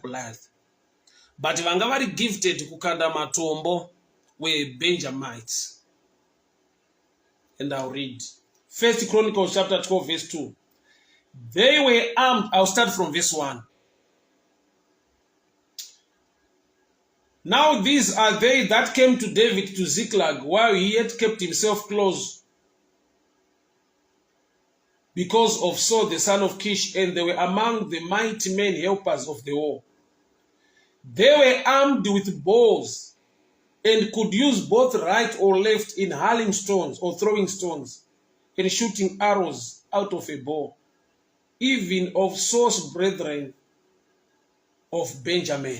Goliath. But vanga vari gifted kukanda matombo were Benjamites. And I'll read. First Chronicles chapter 12 verse 2. They were armed. I'll start from verse 1. Now these are they that came to David to Ziklag while he yet kept himself close because of Saul the son of Kish, and they were among the mighty men helpers of the war. They were armed with bows and could use both right or left in hurling stones or throwing stones and shooting arrows out of a bow, even of Saul's brethren of Benjamin.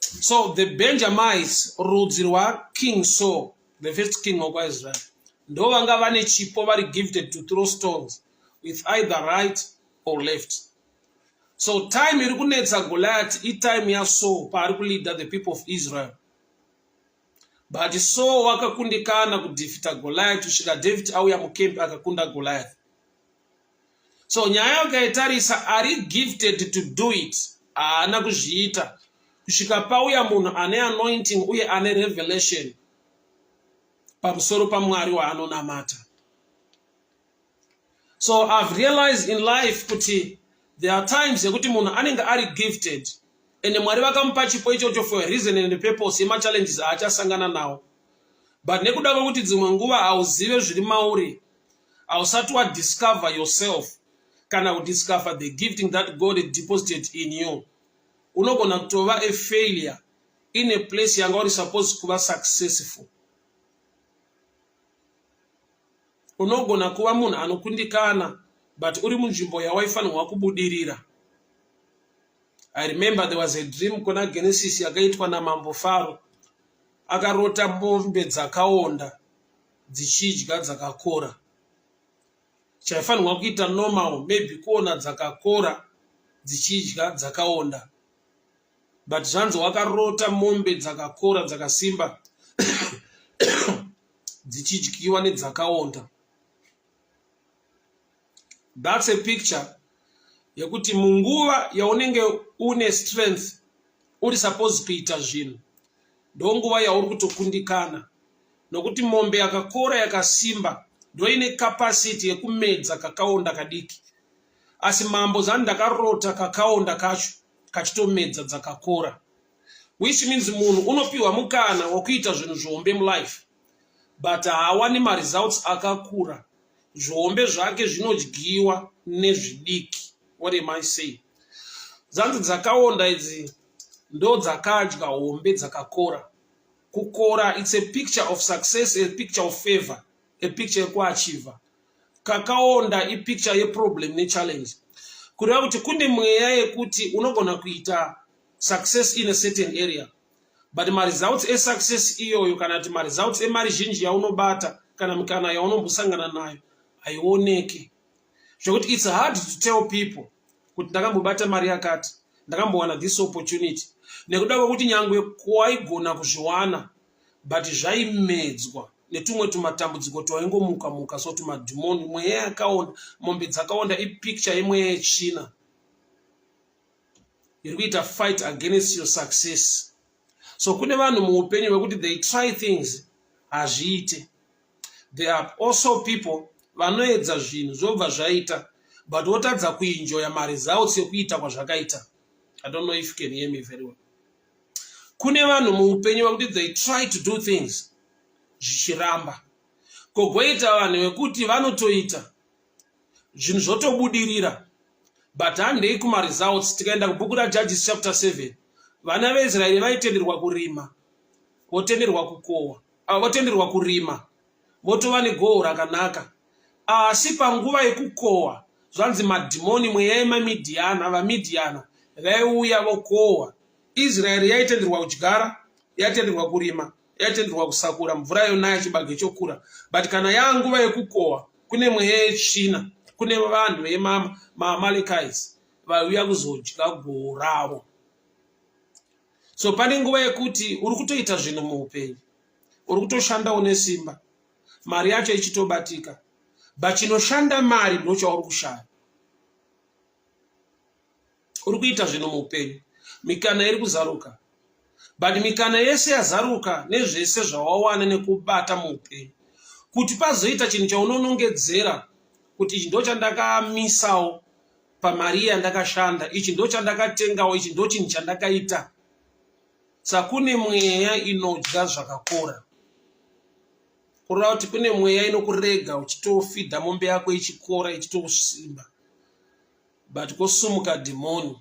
So the Benjamites, rudzi rwaKing Saul, the first king of Israel, ndo vanga vane chipo vari gifted to throw stones with either right or left. So time iri kunetsa Goliath itime yaSaul paari kuleader the people of Israel. But Saul wakakundikana kudefita Goliath kusvika David auya mukempi akakunda Goliath. So nyaya ukaitarisa ari gifted to do it haana kuzviita kusvika pauya munhu ane anointing uye ane revelation pamusoro paMwari waanonamata. So I've realized in life kuti there are times yekuti munhu anenge ari gifted and Mwari vakamupa chipo ichocho for a reason and a purpose yemachallenges aachasangana nawo, but nekuda kwekuti dzimwe nguva hauzive zviri mauri, hausati wadiscover yourself kana kudiscover the gifting that God deposited in you, unogona kutova a failure in a place yanga uri supposed kuva successful. Unogona kuva munhu anokundikana but uri munzvimbo yawaifanirwa kubudirira. I remember there was a dream kuna Genesis yakaitwa namambo Faro. Akarota mombe dzakaonda dzichidya dzakakora. Chaifanirwa kuita normal maybe kuona dzakakora dzichidya dzakaonda, but zvanzi wakarota mombe dzakakora dzakasimba dzichidyiwa nedzakaonda. That's a picture yekuti munguva yaunenge une strength uri supposed kuita zvinhu, ndonguva yauri kutokundikana, nokuti mombe yakakora yakasimba ndoine capacity yekumedza kakaonda kadiki. Asi mambo zani ndakarota kakaonda kacho kachitomedza dzakakora, which means munhu unopiwa mukana wekuita zvinhu zvihombe mulife, but haawani maresults akakura. Zvihombe zvake zvinodyiwa nezvidiki. What am I saying? Zanzi dzakaonda idzi ndo dzakadya hombe dzakakora. Kukora, it's a picture of success, a picture of favor, a picture yekuachiva. Kakaonda ipicture yeproblem nechallenge, kureva kuti kune mweya yekuti unogona kuita success in a certain area, but maresults esuccess iyoyo kana kuti maresults emari zhinji yaunobata kana mikana yaunombosangana nayo haioneki, zvekuti it's hard to tell people kuti ndakambobata mari yakati, ndakambowana this opportunity, nekuda kwekuti nyangwe kwaigona kuzviwana, but zvaimedzwa netumwe tumatambudziko twaingomuka muka. So tumadhimoni, mweya yakaonda, mombe dzakaonda ipicture yemweya yetsvina iri kuita fight against your success. So kune vanhu muupenyu vekuti they try things, hazviite. There are also people vanoedza zvinhu zvobva zvaita, but votadza kuenjoya maresults ekuita kwazvakaita. I don't know if you can hear me very well. Kune vanhu muupenyu vekuti they try to do things, zvichiramba. Kogoita vanhu vekuti vanotoita zvinhu zvotobudirira, but handei kumaresults. Tikaenda kubhuku raJudges chapter 7, vana veIsraeri vaitenderwa kurima, votenderwa kukohwa, votenderwa kurima, votova negohwo rakanaka. Asi panguva yekukohwa, zvanzi madhimoni, mweya yemamidhiana, vaMidhiana vaiuya vokohwa. Israeri yaitenderwa kudyara, yaitenderwa kurima, yaitenderwa kusakura, mvura yonaya, chibage chokura, but kana yanguva yekukohwa, kune mweya yetsvina, kune vanhu vemaAmalekites vaiuya kuzodya gohwo ravo. So pane nguva yekuti uri kutoita zvinhu muupenyu, uri kutoshandawo nesimba, mari yacho ichitobatika, but chinoshanda mari ndochauri kushaya. Uri kuita zvinhu muupenyu, mikana iri kuzaruka, but mikana yese yazaruka nezvese zvawawana nekubata muupenyu, kuti pazoita chinhu chaunonongedzera kuti ichi ndo chandakamisawo pamari yandakashanda, ichi ndo chandakatengawo, ichi ndo chinhu chandakaita. Sakune mweya inodya zvakakora, kureva kuti kune mweya inokurega uchitofidha mombe yako ichikora ichitosimba, but kosumuka dhimoni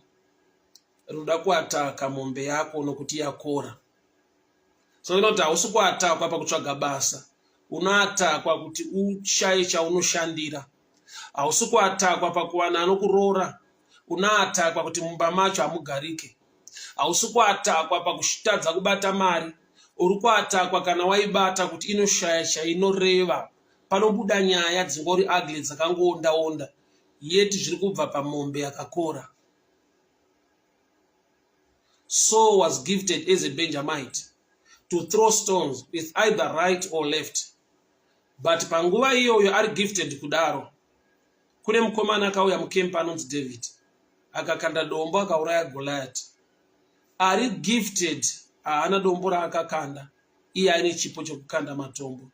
rinoda kuataka mombe yako nokuti yakora. So inoti hausi kuatakwa pakutsvaga basa, unoatakwa kuti ushaye chaunoshandira. Hausi kuatakwa pakuwana anokuroora, unoatakwa kuti mumba macho hamugarike. Hausi kuatakwa pakutadza kubata mari, uri kuatakwa kana waibata kuti inoshaya chainoreva. Panobuda nyaya dzingori ugly dzakangoondaonda, yet zviri kubva pamombe yakakora. Saul was gifted as a Benjamite to throw stones with either right or left. But panguva iyoyo ari gifted kudaro, kune mukomana akauya mukemp anonzi David, akakanda dombo akauraya Goliath. Ari gifted haana dombo raakakanda, iye aine chipo chekukanda matombo.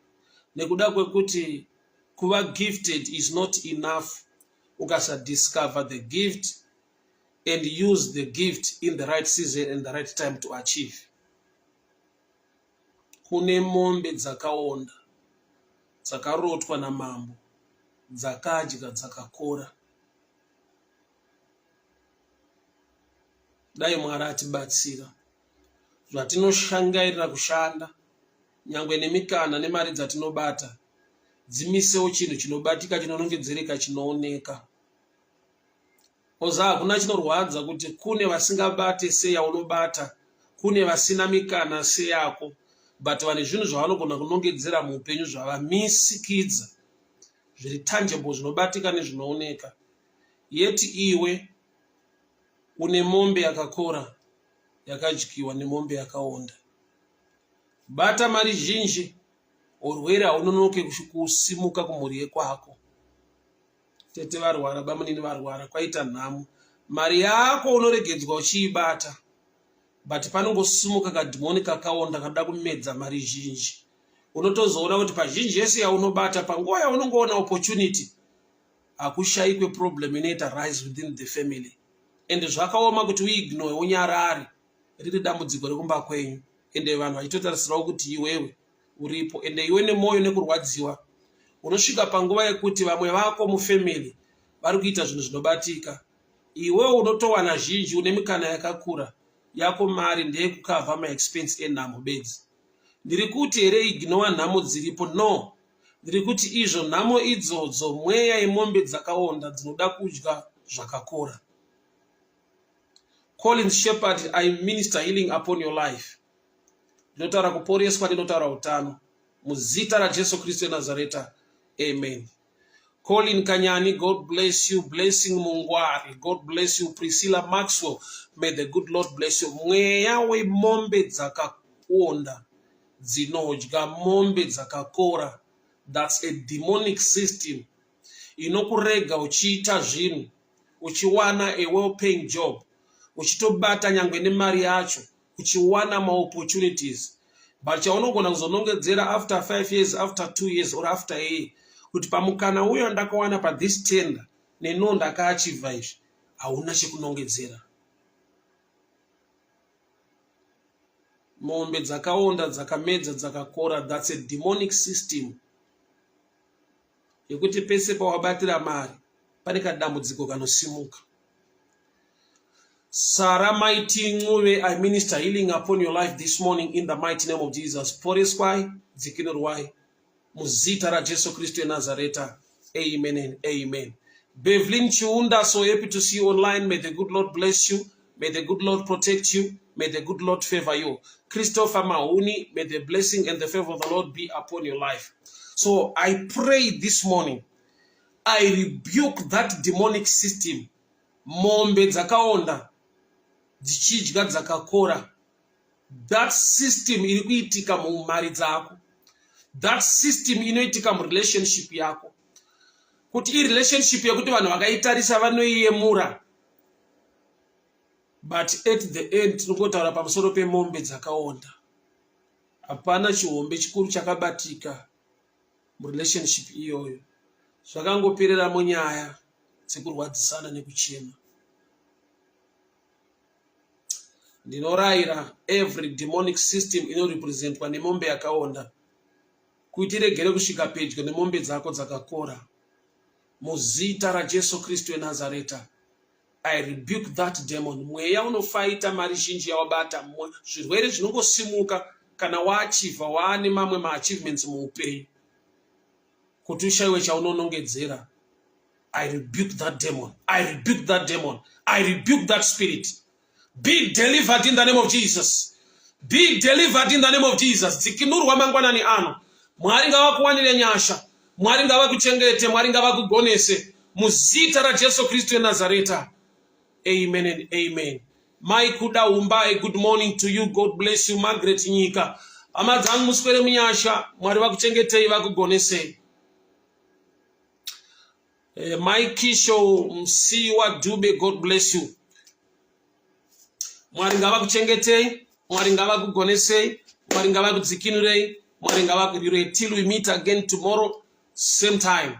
Nekuda kwekuti kuva gifted is not enough ukasadiscover the gift and use the gift in the right season and the right time to achieve. Kune mombe dzakaonda dzakarotwa namambo dzakadya dzakakora. Dai Mwari atibatsira zvatinoshangairira kushanda nyangwe nemikana nemari dzatinobata dzimisewo chinhu chinobatika chinonongedzereka chinooneka. Oza hakuna chinorwadza kuti kune vasingabate seyaunobata, kune vasina mikana seyako, but vane zvinhu zvavanogona kunongedzera muupenyu zvavamisikidza zviri tangible zvinobatika nezvinooneka. Yet iwe une mombe yakakora yakadyiwa nemombe yakaonda. Bata mari zhinji, urwere haunonoke kusimuka kumhuri yekwako. Tete varwara, bamunini varwara, kwaita nhamo. Mari yako unoregedzwa uchiibata, but panongosimuka kadhimoni kakaonda kanoda kumedza mari zhinji. Unotozoona kuti pazhinji yese yaunobata, panguva yaunongoona opportunity, hakushaikwe problem inoita rise within the family. And zvakaoma kuti uignore unyarare riri dambudziko rekumba kwenyu, ende vanhu vachitotarisirawo kuti iwewe uripo, ende iwe nemwoyo nekurwadziwa unosvika panguva yekuti vamwe vako mufamily vari kuita zvinhu zvinobatika, iwewe unotowana zhinji, une mikana yakakura, yako mari ndeyekukavha maexpense enhamo bedzi. Ndiri kuti here ignore nhamo dziripo? No, ndiri kuti izvo nhamo idzodzo mweya yemombe dzakaonda dzinoda kudya zvakakora. Collins Shepherd, I minister healing upon your life. Ndinotaura kuporeswa, ndinotaura utano muzita raJesu Kristu weNazareta, amen. Colin Kanyani, God bless you. Blessing Mungwari, God bless you. Priscilla Maxwell, may the good Lord bless you. Mweya wemombe dzakaonda dzinodya mombe dzakakora, that's a demonic system inokurega uchiita zvinhu, uchiwana a well paying job, uchitobata nyangwe nemari yacho, uchiwana maopportunities, but chaunogona kuzonongedzera after 5 years, after 2 years or after a year kuti pamukana uyo ndakawana pathis tender neno ndakaachiva izvi, hauna chekunongedzera. Mombe dzakaonda dzakamedza dzakakora, that's a demonic system yekuti pese pawabatira mari pane kadambudziko kanosimuka. Sarah Mighty Ncube, I minister healing upon your life this morning in the mighty name of Jesus. Poreswai, dzikinurwai muzita raJesu Kristu weNazareta. Amen and amen. Bevelyn Chiunda, so happy to see you online. May the good Lord bless you. May the good Lord protect you. May the good Lord favor you. Christopher Mahuni, may the blessing and the favor of the Lord be upon your life. So I pray this morning, I rebuke that demonic system. Mombe dzakaonda dzichidya dzakakora. That system iri kuitika mumari dzako. That system inoitika murelationship yako. Kuti irelationship yekuti vanhu vakaitarisa vanoiyemura. But at the end tinongotaura pamusoro pemombe dzakaonda. Hapana chihombe chikuru chakabatika murelationship iyoyo. Zvakangoperera munyaya dzekurwadzisana nekuchema. Ndinorayira every demonic system inorepresentwa nemombe yakaonda kuti iregere kusvika pedyo nemombe dzako dzakakora. Muzita raJesu Kristu weNazareta, I rebuke that demon. Mweya unofaita mari zhinji yawabata, zvirwere zvinongosimuka kana waachivha waane mamwe maachievements muupenyu kuti ushaiwe chaunonongedzera. I rebuke that demon. I rebuke that demon. I rebuke that spirit. Be delivered in the name of Jesus. Be delivered in the name of Jesus. Dzikinurwa mangwanani ano. Mwari ngavakuwanire nyasha. Mwari ngavakuchengete. Mwari ngavakugonese. Muzita raJesu Kristu weNazareta. Amen and amen. Mai Kuda Umba, a good morning to you. God bless you. Margaret Nyika. Hama dzangu muswere munyasha. Mwari vakuchengetei vakugonesei. Mai Kisho Msiwa Dube, God bless you. Mwari ngavakuchengetei, Mwari ngavakugonesei, Mwari ngavakudzikinurei, Mwari ngavakurirei. Till we meet again tomorrow, same time,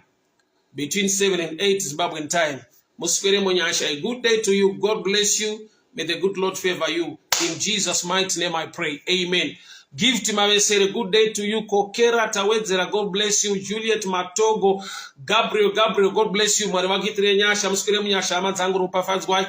between 7 and 8 Zimbabwean time. Muswere munyasha, a good day to you. God bless you. May the good Lord favor you. In Jesus' mighty name I pray. Amen. Gift Mavesere, good day to you. Kokera Tawedzera, God bless you. Juliet Matogo, Gabriel, Gabriel, God bless you. Mwari vakuitire nyasha, muswere munyasha, hama dzangu ropafadzwai.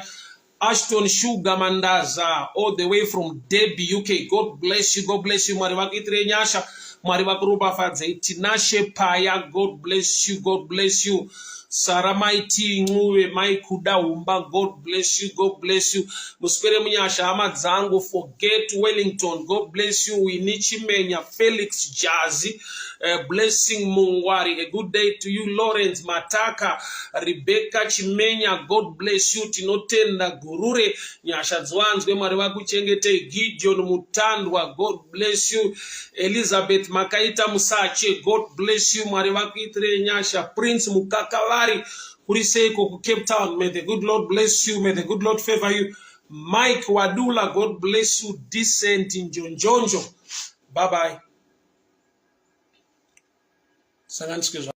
Ashton Sugar Mandaza, all the way from Derby, UK. God bless you, God bless you. Mwari vakuitire nyasha, Mwari vakuropafadzei. Tinashe Paya, God bless you, God bless you. Sara Maiti Ncube, Mai Kuda Humba, God bless you, God bless you. Muswere munyasha hama dzangu, Forget Wellington, God bless you. Winnie Chimenya, Felix Jazi, Blessing Mungwari, a good day to you. Lawrence Mataka, Rebecca Chimenya, God bless you. Tinotenda Gurure, nyasha dziwanzwe, Mwari vakuchengetei. Gideon Mutandwa, God bless you. Elizabeth Makaita Musache, God bless you. Mwari vakuitire nyasha. Prince Mukakavari, kuri seiko ku Cape Town. May the good Lord bless you. May the good Lord favor you. Mike Wadula, God bless you. Decent Njonjonjo. Bye bye. Sanganiswe.